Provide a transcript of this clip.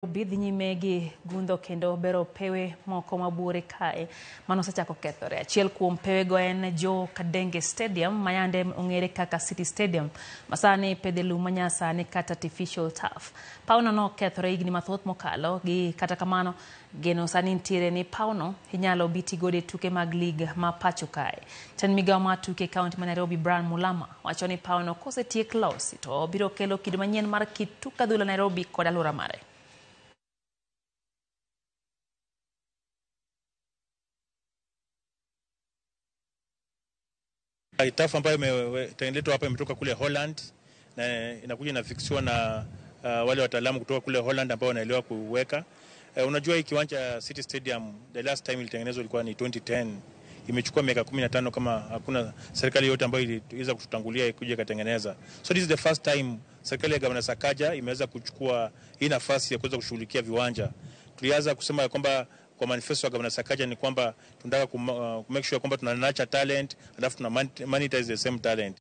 Dhi nyime gi gundho kendo bero pewe moko mabuore kae mano osechako kethore. Achiel kuom pewego en Joe Kadenge Stadium mayande ong'ere kaka City Stadium masani pedhe lum manyasani kata artificial turf. Pawno nokethore higni mathoth mokalo gi kata kamano geno sani nitiere ni pawno inyalo bi tigodo e tuke mag lig ma pacho kae. Jatend migao mar tuke e kaunti ma Nairobi Brian Mulama wacho ni pawno kosetiek losi to biro kelo kido manyien mar kit tuk adhula Nairobi kod alwora mare. Turf ambayo imetengenezwa hapa imetoka kule Holland na inakuja inafiksiwa na wale wataalamu kutoka kule Holland ambao wanaelewa kuweka. Unajua hii kiwanja City Stadium the last time ilitengenezwa ilikuwa ni 2010. Imechukua miaka 15 kama hakuna serikali yote ambayo iliweza kututangulia ikuja ikatengeneza. So this is the first time serikali ya Governor Sakaja imeweza kuchukua hii nafasi ya kuweza kushughulikia viwanja. Tulianza kusema kwamba kwa manifesto ya Governor Sakaja ni kwamba tunataka ku make sure kwamba tuna nurture talent alafu tuna monetize the same talent.